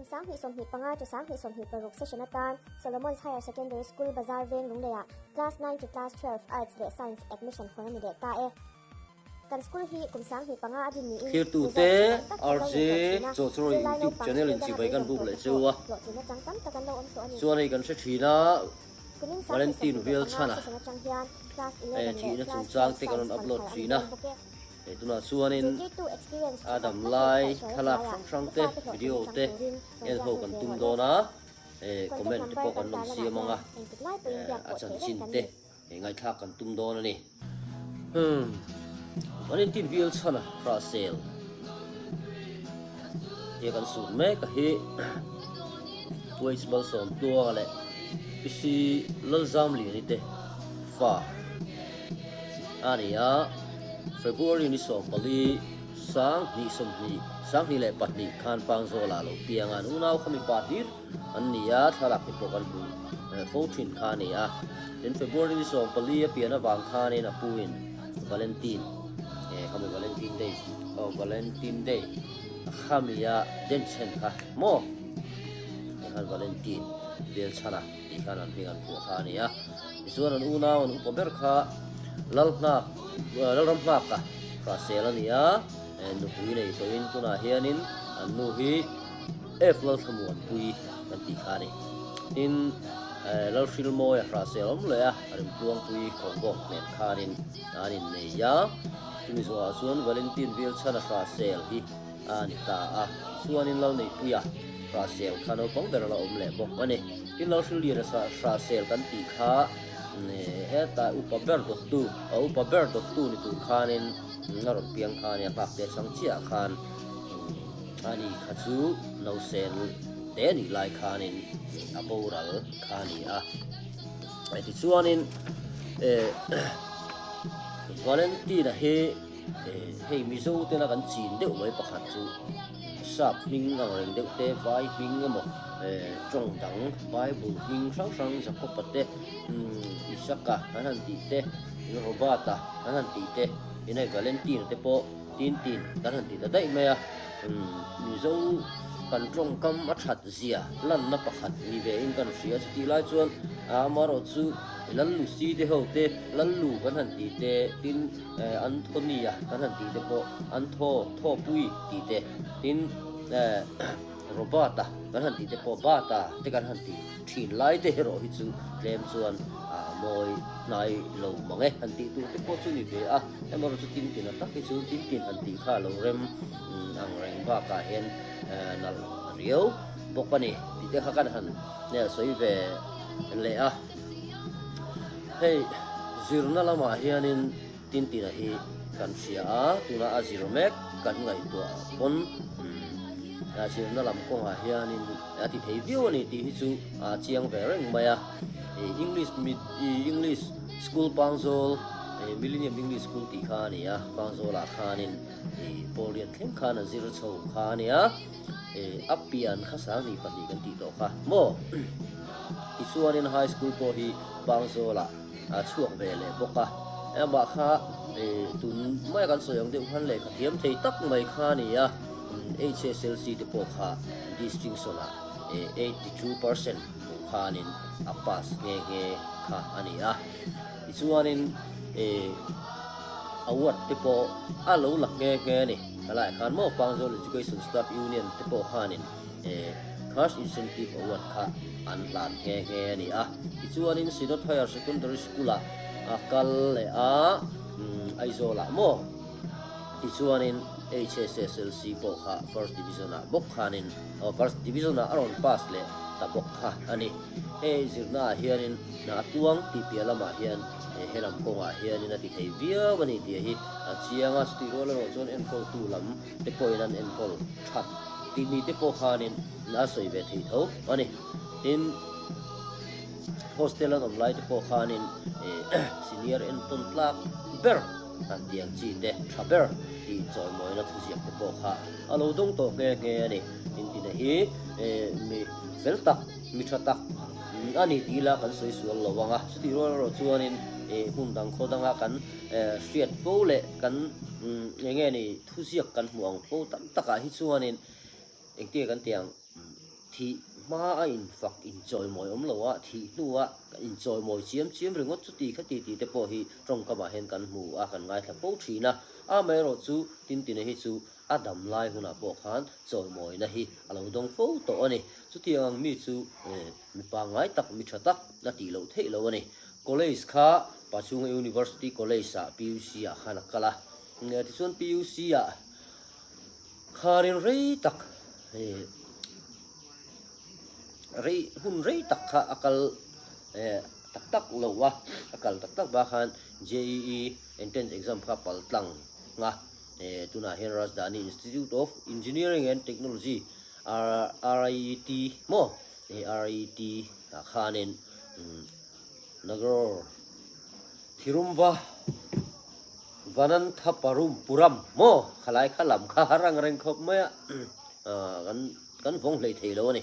Kum 2025 to 2026 session atan Solomon's Higher Secondary School Bazar Veng Lungleiah Class 9 to Class 12 Arts leh Science admission hawn a ni leh ta e. Kan school hi kum 25 a din niin Thirtute result tha tam tak kan lo RJ nei tawh thin a, Chawchrawi zirlai YouTube naupang channel school in danga chibai kan beidawng buk tawh leh te cheu pawh a. hlawhtlinna chang tam tak an lo awm tawh a ni. Chuan hei kan hre thin a, Kumin Valentine 2025 Velchhana session atang hian Class 11 leh thihna Class chungchang 12 te kan Science rawn hawn upload thar a ni thin a. dawn bawk e. Hei tunah chuanin Zirtirtu experience a tha tak dam tak leh lai kaihhruai thlalak hnuaiah hrang hrang i te, fate hlawhtlinna video chang te turin rawn en ziak ho lut kan ve tum rawh le. dawn a, Contact comment te number pawh kan kan rawn tarlanah siam ang hian a, engtik lai pawhin biak a pawh theih reng chanchin kan te ni. ngaihthlak kan tum dawn a ni. Umm Valentine Bial chhana Russell tia kan sut mek a hi Wage Malsawm Tluanga leh PC Lalzamliani te fa a ni a, February ni 14 2022 khan Pangzawla lo piang a, an unau kha mipa hlir an ni a, thlalak te pawh kan hmu fo thin kha a ni a. Tin, February ni 14 a pian avang khanin a puin Valentine, khami Valentine Day, oh Valentine Day khamia denchhen kha maw? Tikhan Valentine Belchhana tih khan an hming an phuah kha a ni a. Tichuan an unau an upa ber kha Lalnghak, Lalramnghaka Hrahsel a ni a, nupui nei tawhin tunah hianin an nu hi F Lalthlamuanpui kan tih kha a ni. Tin, Lalhrilmawia Hrahsel awm leh a Rimtluangpui Khawngawk nen khanin an innei a. Chumi zawhah chuan Valentine Vilchhana Hrahsel hi a ni ta a. Tichuanin Lalneihpuia Hrahsel kha naupang ber a la awm leh bawk a ni. Tin, Lalhrilliana Hrahsel kan tih kha heta upa ber dawttu, a upa ber dawttu ni tur khanin a rawn piang kha a nia, nghak te chang chiahah khan a ni kha chu nausen te nih lai khanin a boral kha a ni a. Tichuanin Valentina hi Hei Mizo tena kan chin deuh mai pakhat chu sap hming ang reng deuh te, vai hming emaw tawng dang Bible hming hrang hrang Jacob-a te, Isaka an han tih te, Robert-a an han tih te, in hei Valentine-a te pawh tin tin kan han ti ta daih mai a. Mizo kan tawngkam a that zia lanna pakhat ni ve in kan hria chutih lai chuan amaherawhchu Lallusi te ho te, Lallu kan han tih te tin Anthony-a kan han tih te pawh Antho, Thawpui tih te, tin Robert-a kan han tih te pawh Bata te kan han tih thin lai te erawh hi chu tlem chuan a mawi hnai lo mang e han tih tur te pawh chu ni ve a, amaherawh chu tin tin a tak hi chu tin tin han tih kha a lo rem ang reng bakah hian nalh riau bawk a ni tih te kha kan han sawi ve leh a. Hei zirna lamah hianin Tintina hi kan hria a, tuna a zir mek kan ngaihtuah pawn a zirna lam kawngah hianin a ti thei viau a ni tih hi chu a chiang ve reng mai a. English English School Pangzawl Millennium English School tih kha a ni a, Pangzawlah khanin Pawlriat thleng khan a zir chho kha a ni a. A pian kha 2002 kan tih tawh kha maw? Tichuanin high school pawh hi Pangzawlah a chhuak ve leh bawk a, amah kha tun maia kan sawi ang deuh khan lehkha thiam thei tak mai kha a ni a, HSLC te pawh kha distinction ah 82% hmuh khanin a pass nghe nghe kha a ni a. Tichuanin award te pawh a lo la nghe nghe a ni. Helaiah khan maw Pangzawl Education Staff Union te pawh khanin Cash Incentive Award kha an hlan nghe nghe a ni a. Tichuanin Synod Higher Secondary School-ah a kal leh a, Aizawlah maw? Tichuanin HSSLC pawh kha First Division-ah bawk khanin First Division-ah a rawn pass leh ta bawk kha a ni. Hei zirnaah hianin a tuang tih piah lamah hian helam kawngah hianin a ti thei viau a ni tih hi a chiang a. Chutih rual erawh chuan enkawltu lam te pawhin an enkawl that tih ni te pawh khanin a sawi ve thei tho a ni. Tin, hostel an awm lai te pawh khanin senior entawn tlak ber han tih ang chi te tha ber tih chawimawina thuziak te pawh kha a lo dawng tawh nghe nghe a ni. Intina hi mi fel tak, mi tha tak a ni tih ila kan sawi sual lo ang a. Chutih rual erawh chuanin hmun dang khaw danga kan hriat fo leh kan eng nge ni thuziak kan hmuh ang fo tam takah hi chuanin engtia kan tih ang. Thih hma a infak inchawimawi awm lo a, thih hnua inchawimawi chiam chiam ringawt chuti khati tih te pawh hi tawngkamah hian kan hmu a, kan ngaithla fo thin a. Amaherawh chu Tintina hi chu a dam lai hunah pawh khan chawimawina hi a lo dawng fo tawh a ni. Chutiang ang mi chu mi pangngai tak, mi tha tak a tih loh theih lo a ni. College kha Pachhunga University College-ah PUC ah khan a kal a. Tichuan PUC ah khanin rei tak rei hun rei tak kha a kal tak tak lo a, a kal tak tak bak khan JEE entrance exam kha pal tlang a. Tunah hian Rajdhani Institute of Engineering and Technology, RIET maw? RIET ah khanin Nagar Thirumva Vananthaparum Puram maw? Khalai kha lam kha a rang reng khawp mai a, kan kan vawng hlei thei lo a ni.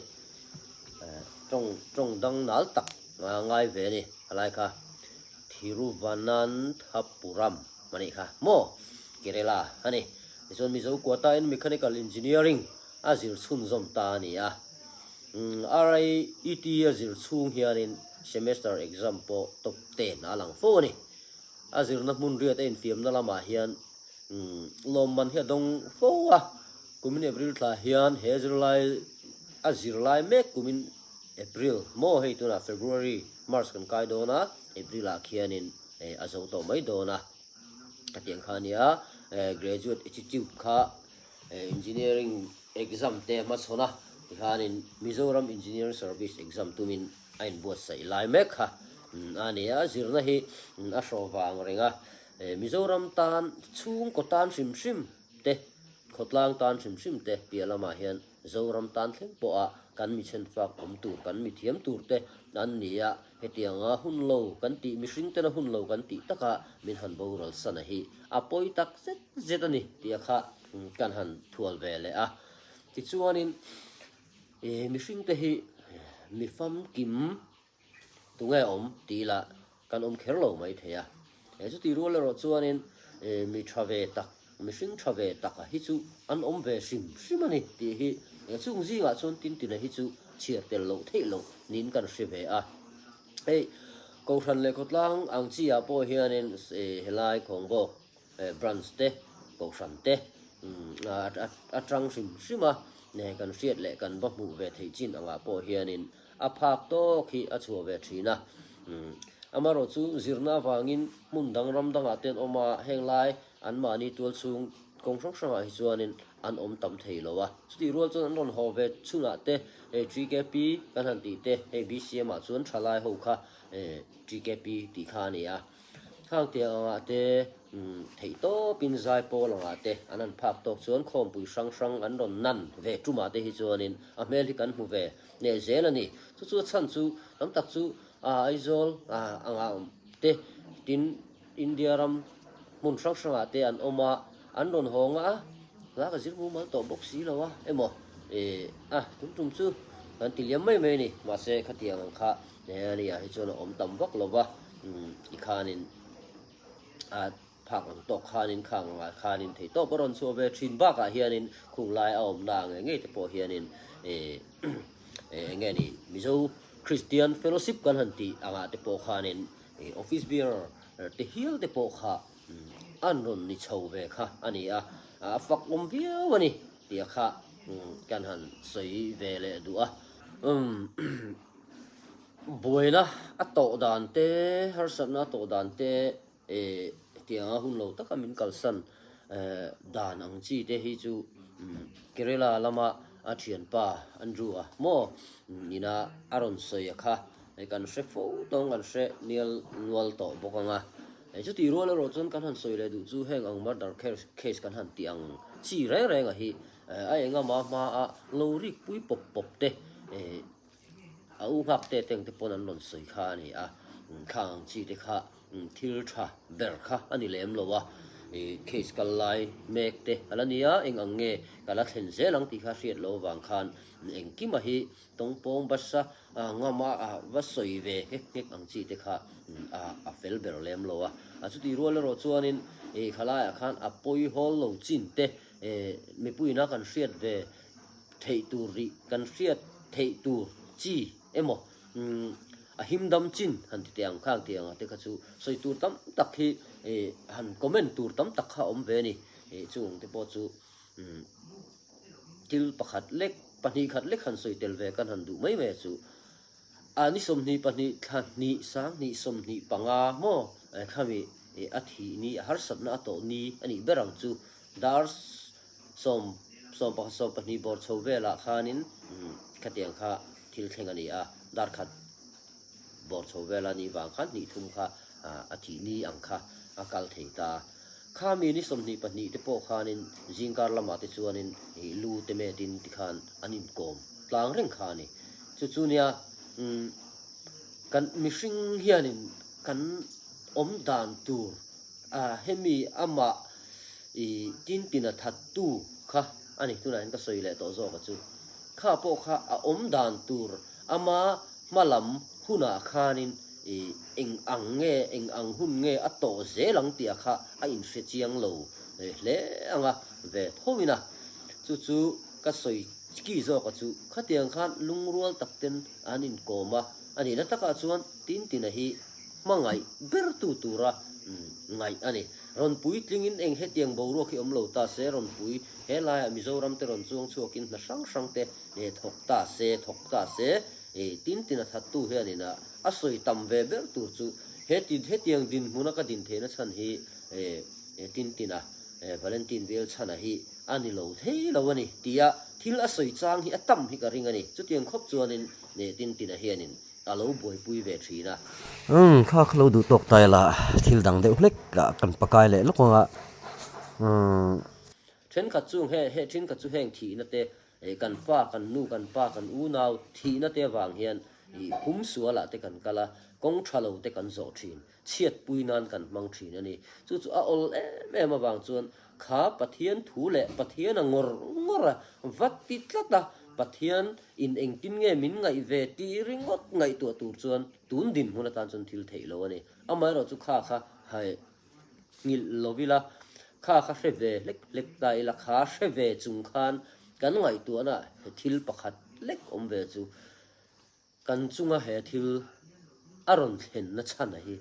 Tawng tawng dang nal tak ngai ve a ni khalai kha. Thiruvananthapuram a nih kha maw? Kerala a ni. Tichuan Mizo Quota in Mechanical Engineering a zir chhunzawm ta a ni a. RIET a zir chhung hianin semester exam pawh top 10 a lang fo a ni. A zirna hmun riat a infiamna lamah hian lawmman hi a dawng fo a. Kumin April thla hian he zirlai a zirlai mek kumin April maw hei tunah February, March kan kai dawn a, April ah khianin a zo tawh mai dawn a. Hetiang kha a nia, graduate attitude kha engineering exam te a hmachhawn a, tikhanin Mizoram Engineering Service exam tumin a inbuatsaih lai mek kha a ni a, zirna hi a hrawh vang reng a, Mizoram tan chhungkaw tan hrim hrim te, khawtlang tan hrim hrim te piah lamah hian Zoram tan thleng pawha kan mi chhenfak awm tur, kan mi thiam tur te an ni a, hetianga hun lo kan tih, mihring tena hun lo kan tih taka min han boral sana hi a pawi tak zet zet a ni tih a kha kan han thual ve leh a. Tichuanin mihring te hi mi famkim Tunge awm tih lah kan awm kher lo mai thei a. He chuti rual erawh chuanin mi tha ve tak, mihring tha ve taka hi chu an awm ve hrim hrim a ni tih hi chung zingah chuan Tintina hi chu chhiar tel loh theih loh niin kan hre ve a. Hei Kohhran leh khawtlang ang chi ah pawh hianin helai Khawngbawk Branch te, Kohhran te atang hrim hrim a kan hriat leh kan va hmuh ve theih chin angah pawh hianin A phak tawk hi a chhuah ve thin a. Amaherawh chu zirna avangin hmun dang ram dangah te an awm a, heng lai anmahni tual chhung kawng hrang hrangah hi chuanin an awm tam thei lo a. Chutih rual chuan an rawn haw ve chhunah te hei TKP kan han tih te, hei BCM ah chuan thalai ho kha TKP tih kha a ni a. Khang tiang angah te theih tawpin zai pawl angah te an han phak tawk chuan khawmpui hrang hrang an rawn nan ve tumah te hi chuanin a hmel hi kan hmu ve hneh zel a ni. Chu chu a chhan chu tam tak chu Aizawl angah awm te tin India ram hmun hrang hrangah te an awm a, an rawn hawng a, hla ka zir mumal tawh bawk si lo a emaw a tum tum chu kan ti liam mai mai a ni. Mahse khatiang ang kha a nia hi chuan a awm tam vak lo va, i khanin a phak ang tawk khanin khang angah khanin thei tawp a rawn chhuah ve thin bakah hianin khung lai a awmna ang ngei ngei te pawh hianin eng nge ni Mizo Christian Fellowship kan han tih angah te pawh khanin office bearer te hial te pawh kha an rawn ni chho ve kha a ni a, a fak awm viau a ni tih a kha kan han sawi ve leh duh a. Buaina a tawh dan te, harsatna a tawh dan te hetianga hun lo taka min kalsan dan ang chi te hi chu Kerala lama a thianpa Andrew a maw ina a rawn sawi a kha kan hre fo tawng kan hre nial nual tawh bawk ang a. Chutih rual erawh chuan kan han sawi leh duh chu heng ang murder case kan han tih ang chi reng reng a hi a engama hma a lo rik pui pawp pawp te A u nghak te teng te pawn an rawn sawi kha a ni a, thla ang chi te kha thil tha ber kha a ni lem lo a, case kal lai mek te a la ni a, eng ang nge ka la thlen zel ang tih kha hriat loh avang khan engkima hi tawngpawng basa ngama va sawi ve nghek nghek ang chi te kha a fel ber lem lo a. Chutih rual erawh chuanin khalaiah khan a pawi hawl lo chin te mipuiin a kan hriat ve theih tur rih kan hriat. theih tur chi emaw a himdam chin han ti teh ang khang tih anga te kha chu sawi tur tam tak hi han comment tur tam tak kha a awm ve a ni. Chung te pawh chu thil pakhat lek pahnih khat lek han sawi tel ve kan han duh mai mai a chu. A ni 22 thla hnih sang hnih 25 maw khami a thih ni a harsatna a tawh ni a nih ber ang chu dar sawm sawm pakhat 12 bawr chho velah khanin khatiang kha thil thleng a ni a, dar khat bawr chho vela nih vang khan hnih thum kha a thih ni ang kha a kal thei ta. Khami ni 22 te pawh khanin zingkar lamah te chuanin lu te metin tikhan an inkawm tlang reng kha a ni. Chu chu nia kan mihring hianin kan awm dan tur hemi amah Tintin-a thattu kha a ni. Tunah hian ka sawi leh tawh zawk a chu. Kha pawh kha a awm dan tur ama hma lam hunah khanin eng ang nge, eng ang hun nge a tawh zel ang tih a kha a inhre chiang lo hle ang a, ve tho in a. Chu chu ka sawi ki zawk a chu. Khatiang khan lungrual tak ten an inkawm a, a nihna takah chuan Tintin-a hi hmangaih bertu tura ngaih a ni. Rawn puitlingin eng hetiang boruak hi awm lo ta se, rawn pui he laiah Mizoram te rawn chuang chhuakin hna hrang hrang te thawk ta se, thawk ta se, tin tin a thattu hianin a a sawi tam ve ber tur chu heti hetiang dinhmuna ka din theihna chhan hi tin tin a Valentine Velchhana hi a ni lo thei lo a ni tia thil a sawi chang hi a tam hi ka ring a ni. Chutiang khawp chuanin tin tin a hianin a lo buaipui ve thin a. Umm, kha kha lo duh tawk ta ila, thil dang deuh hlek ah kan pakai leh lawk ang a, umm. Thenkhat chu he he thenkhat chu heng thihna te, kan fa, kan nu, kan pa, kan unau thihna te avang hian ih hum sual ah te kan kal a, kawng tha lo te kan zawh thin, chhiatpui nan kan hmang thin a ni. Chu chu a awl em em avang chuan kha Pathian thu leh Pathian a ngawr ngawr a, va ti tlat a, Pathian in engtin nge min ngaih ve tih ringawt ngaihtuah tur chuan tun dinhmun atan chuan thil theih lo a ni. Amaherawh chu kha kha hai nghilh lo ila, kha kha hre ve hlek hlek ta ila, kha hre ve chung khan kan ngaihtuahna he thil pakhat lek awm ve chu Kan chunga he thil a rawn thlenna chhana hi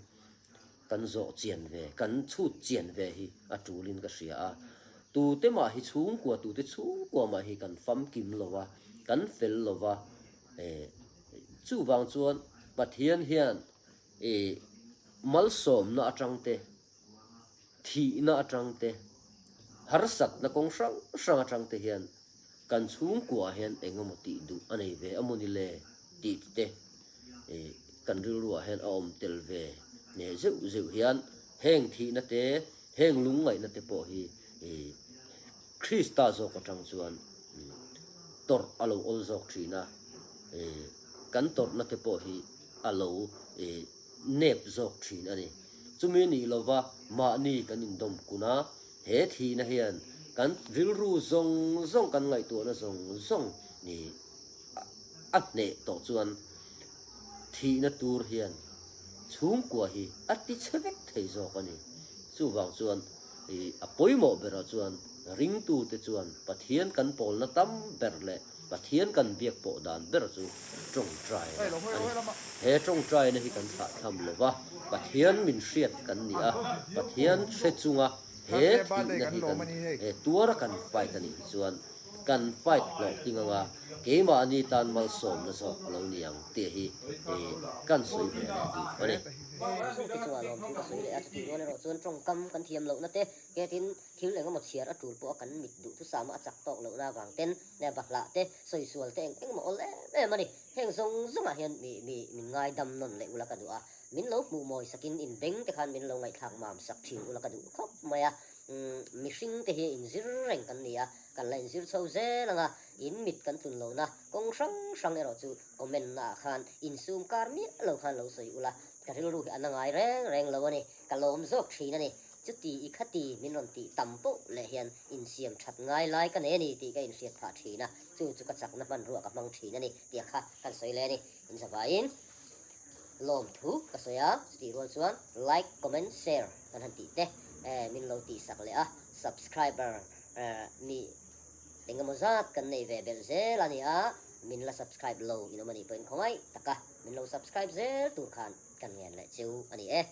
kan zawh chian ve, kan chhut chian ve hi a tulin ka hria a. Tute mah hi chhungkua, tute chhungkua mah hi kan famkim lo va, kan fel lo va. Chuvang chuan Pathian hian malsawmna atang te, thihna atang te, harsatna kawng hrang hrang atang te hian kan chhungkuaah hian eng emaw tih duh a nei ve emaw ni le tih te kan rilruah hian a awm tel ve neh zeuh zeuh hian heng thihna te, heng lungngaihna te pawh hi Krista zawk atang chuan tawrh a lo awl zawk thin a, kan tawrhna te pawh hi a lo nep zawk thin a ni. Chumi nih lova mahni kan indawm kun a, he thihna hian kan rilru zawng zawng, kan ngaihtuahna zawng zawng ni a hneh tawh chuan thihna tur hian chhungkua hi a ti chhe vek thei zawk a ni. Chuvang chuan a pawimawh berah chuan ringtute chuan Pathian kan pawlna tam ber leh Pathian kan biak pawh dan ber chu tawngtaina a ni. He tawngtaina hi kan thlahthlam lo va, Pathian min hriat kan ni a, Pathian hre chunga he thihna hi kan tuara kan fight a nih hi chuan kan fight hlawhtling anga keimahni tan malsawmna zawk a lo ni ang tih hi kan sawi ve leh duh a ni. Chungte chungah lawmthu ka sawi leh a, chutih rual erawh chuan tawngkam kan thiam lohna te, ketin Thil eng emaw chhiar a tul pawh a kan mit duhthusama a chak tawk lohna avang ten bahlah te, sawisual te eng eng emaw awl em em a ni. Heng zawng zawngah hian mi mi min ngaidam nawn leh ula ka duh a, min lo hmuh mawi sakin in beng te khan min lo ngaihthlak mam sak thin ula ka duh khawp mai a. Mihring te hi inzir reng kan ni a, kan la inzir chho zel ang a, in mit kan tlun lohna kawng hrang hrang erawh chu comment naah khan insum kar miah lo khan lo sawi ula, ka rilru hi a na ngai reng reng lo a ni. Ka lawm zawk thin a ni. Chuti i khati min rawn tih tam poh leh hian insiam that ngai lai ka nei a ni tih ka inhriat phah thin a, chu chu ka chakna hmanrua ka hmang thin a ni tih kha kan sawi leh a ni. Inzavaiin lawmthu ka sawi a, chutih rual chuan like, comment, share kan han tih te min lo tihsak leh a, subscriber mi engemaw zat kan nei ve belh zel a ni a. Min la subscribe lo in awm a nih pawhin khawngaih taka min lo subscribe zel tur khan kan ngen leh cheu a ni e.